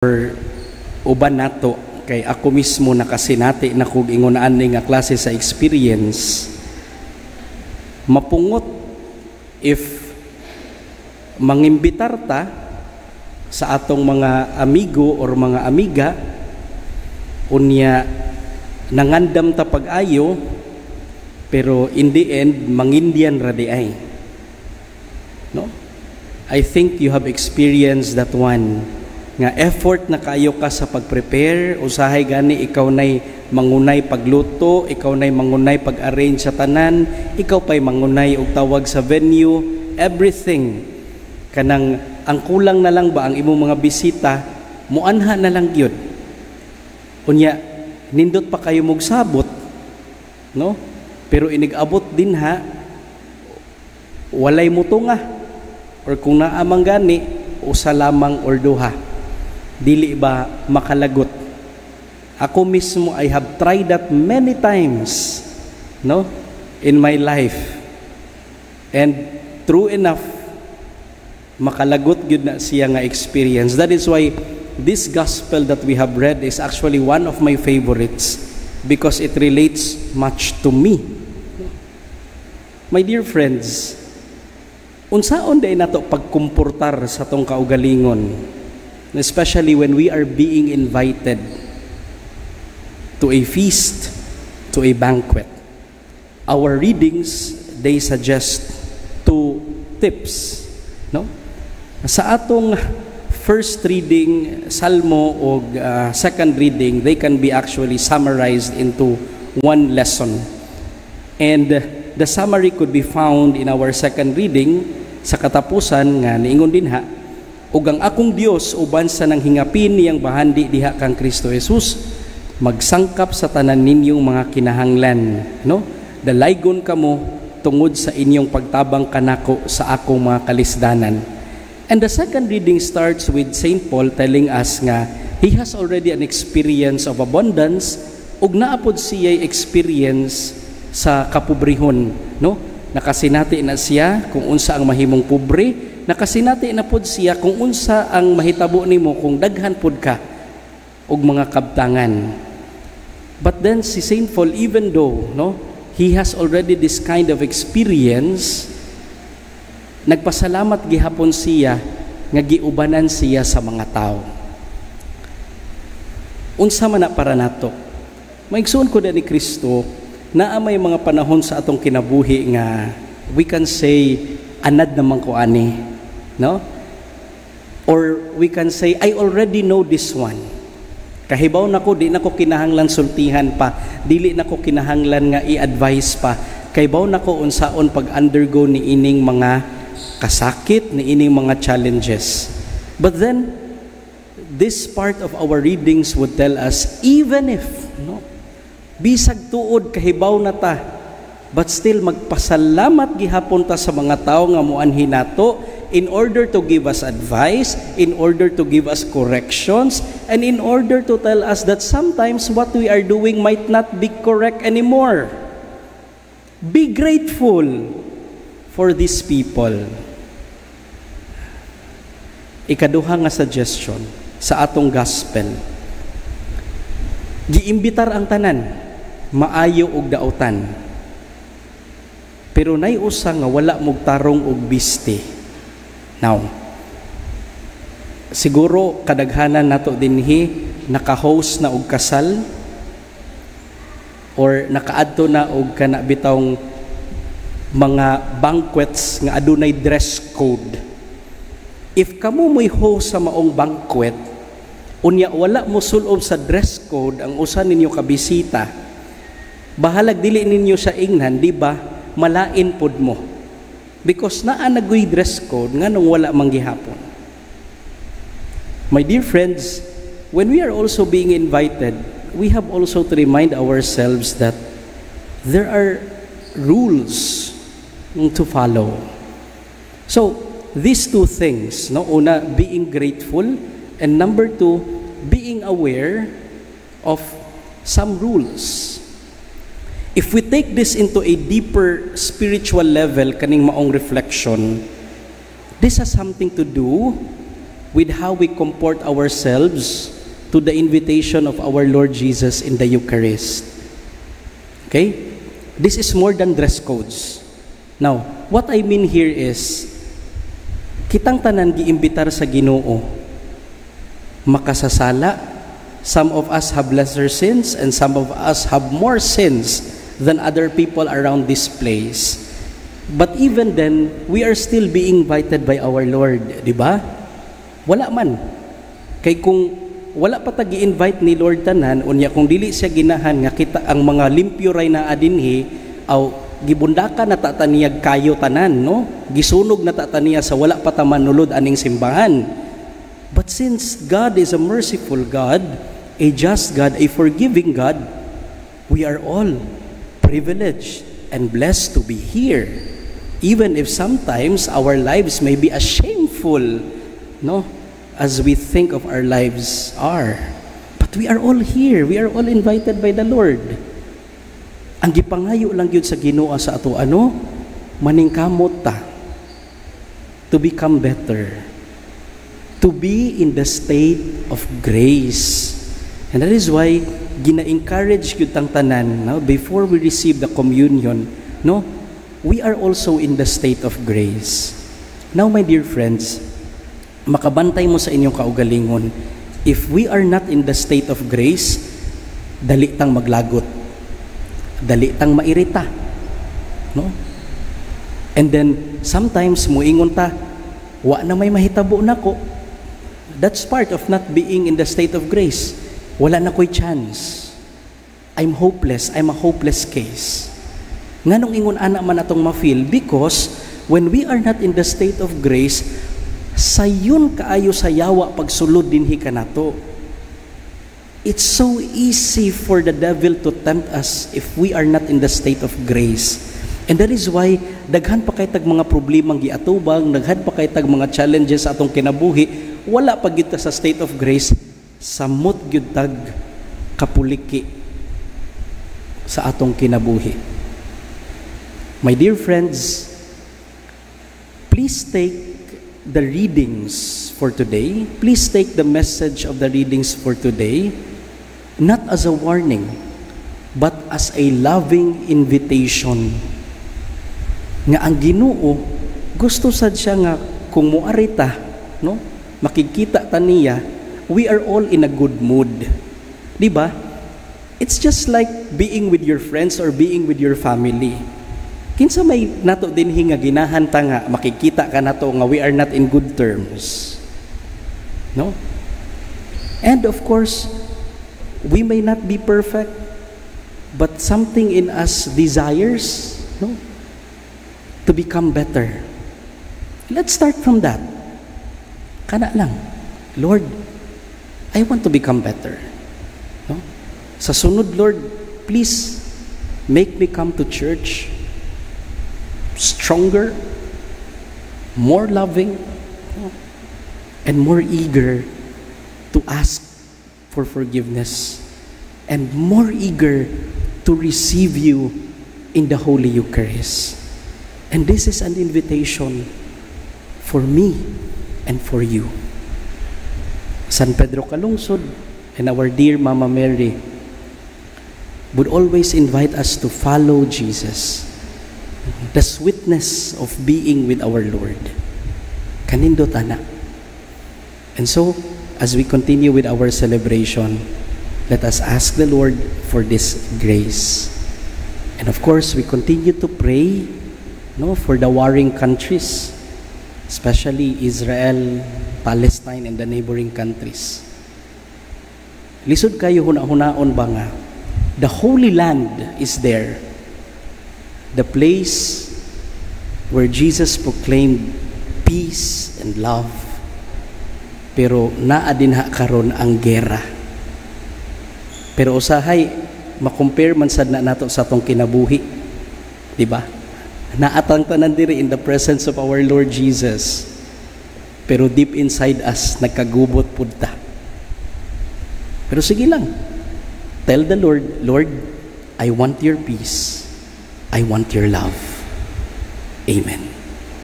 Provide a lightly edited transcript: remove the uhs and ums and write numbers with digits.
Or uban nato, kay ako mismo nakasinati na kog ingon ani nga klase sa experience. Mapungot if mangimbitar ta sa atong mga amigo or mga amiga, unya nangandam ta pag-ayo, pero in the end mangindian ra diay, no? I think you have experienced that one, nga effort na kaayo ka sa pag-prepare. Usahay gani ikaw nay mangunay pagluto, ikaw nay mangunay pag-arrange sa tanan, ikaw pay mangunay og tawag sa venue, everything. Kanang ang kulang na lang ba, ang imong mga bisita muanha na lang gyud. Unya nindot pa kayo mugsabot, no? Pero inig-abot dinha, walay mutunga, or kung naa man gani, usa lamang or duha. Dili ba makalagot? Ako mismo, I have tried that many times, no, in my life, and true enough, makalagot gyud na siya nga experience. That is why this gospel that we have read is actually one of my favorites, because it relates much to me. My dear friends, unsaon diay nato pagkumportar sa atong kaugalingon, especially when we are being invited to a feast, to a banquet? Our readings, they suggest two tips, no? Sa atong first reading, Salmo, o second reading, they can be actually summarized into one lesson. And the summary could be found in our second reading sa katapusan nga niingon dinha, "Ug ang akong Dios uban sa nanghingapin niyang bahandi diha kang Kristo Jesus magsangkap sa tanan ninyong mga kinahanglan," no? "Dalaygon kamo tungod sa inyong pagtabang kanako sa akong mga kalisdanan." And the second reading starts with St. Paul telling us nga he has already an experience of abundance ug naa pod siya experience sa kapobrehon, no? Nakasinati na siya kung unsa ang mahimong pobre, nakasinati na pod siya kung unsa ang mahitabo nimo kung daghan pod ka og mga kabtangan. But then si St. Paul, even though, no, he has already this kind of experience, nagpasalamat gihapon siya nga giubanan siya sa mga tao. Unsa man na para nato? Maigsuon ko ni Kristo, naa may mga panahon sa atong kinabuhi nga we can say, "Anad naman ko ani," no? Or we can say, "I already know this one. Kahibaw na ko, di na ko kinahanglan sultihan pa, dili na ko kinahanglan nga i-advise pa. Kahibaw na ko unsaon pag-undergo ni ining mga kasakit, ni ining mga challenges." But then this part of our readings would tell us, even if, no, bisag tuod kahibaw na ta, but still magpasalamat gihapon ta sa mga tao nga muanhi nato in order to give us advice, in order to give us corrections, and in order to tell us that sometimes what we are doing might not be correct anymore. Be grateful for these people. Ikaduha nga suggestion sa atong gospel. Giimbitar ang tanan, maayo og dautan. Pero nay usa nga wala mogtarong og bisti. Now, siguro kadaghanan nato dinhi naka-host na og kasal or nakaadto na og kana bitawng mga banquets nga adunay dress code. If kamo mo'y host sa maong banquet, unya wala mo sulob sa dress code ang usa ninyo ka bisita, bahalag dili ninyo sa ingnan, di ba, malain pod mo? Because naa nagoy dress code, nganong wala man gihapon? My dear friends, when we are also being invited, we have also to remind ourselves that there are rules to follow. So, these two things, no, una, being grateful, and number two, being aware of some rules. If we take this into a deeper spiritual level, kaning maong reflection, this has something to do with how we comport ourselves to the invitation of our Lord Jesus in the Eucharist. Okay? This is more than dress codes. Now, what I mean here is, kitang tanan giimbitar sa Ginoo makasasala. Some of us have lesser sins and some of us have more sins than other people around this place. But even then, we are still being invited by our Lord, di ba? Wala man. Kay kung wala pa ta gi-invite ni Lord tanan, unya kung dili siya ginahan nga kita ang mga limpyo ray naa dinhi, aw gibundakan na ta niyag kayo tanan, no? Gisunog na ta niya sa wala pa ta manulod aning simbahan. But since God is a merciful God, a just God, a forgiving God, we are all privileged and blessed to be here. Even if sometimes our lives may be a shameful, no, as we think of our lives are. But we are all here. We are all invited by the Lord. Ang gipangayo lang gyud sa Ginoo sa ato ano, maningkamot ta to become better, to be in the state of grace. And that is why gina-encourage gyud tang tanan, no, before we receive the communion, no, we are also in the state of grace. Now, my dear friends, makabantay mo sa inyong kaugalingon, if we are not in the state of grace, dali tang maglagot. Dali tang mairita. No? And then, sometimes, muingon ta, "Wa na may mahitabo nako." That's part of not being in the state of grace. Wala na ko'y chance. I'm hopeless. I'm a hopeless case. Nganong ingon ana man atong ma-feel? Because when we are not in the state of grace, sayon kaayo sa yawa pagsulod dinhi kanato. It's so easy for the devil to tempt us if we are not in the state of grace. And that is why daghan pa kay tag mga problemang giatubang, daghan pa kay tag mga challenges sa atong kinabuhi, wala pa gyud ta sa state of grace, samot gyud tag kapuliki sa atong kinabuhi. My dear friends, please take the readings for today. Please take the message of the readings for today not as a warning, but as a loving invitation. Nga ang Ginoo gusto sad siya nga kung muari ta, no? Makikita ta niya, we are all in a good mood. Di ba? It's just like being with your friends or being with your family. Kinsa may nato dinhi nga ginahan ta nga makikita ka nato nga we are not in good terms? No? And of course, we may not be perfect, but something in us desires, no, to become better. Let's start from that. Kana lang. "Lord, I want to become better." No? Sa sunod, Lord, please make me come to church stronger, more loving, and more eager to ask for forgiveness, and more eager to receive you in the Holy Eucharist. And this is an invitation for me and for you. San Pedro Calungsod and our dear Mama Mary would always invite us to follow Jesus, the sweetness of being with our Lord. Kanindot ana. And so, as we continue with our celebration, let us ask the Lord for this grace. And of course, we continue to pray, no, for the warring countries, especially Israel, Palestine, and the neighboring countries. Lisod kaayo huna-hunaon ba nga the Holy Land is there. The place where Jesus proclaimed peace and love. Pero naa dinha karon ang gera. Pero usahay ma-compare man sad na nato sa atong kinabuhi. Di ba? Naa tang tanan diri in the presence of our Lord Jesus. Pero deep inside us, nagkagubot pud ta. Pero sige lang. Tell the Lord, "Lord, I want your peace. I want your love." Amen.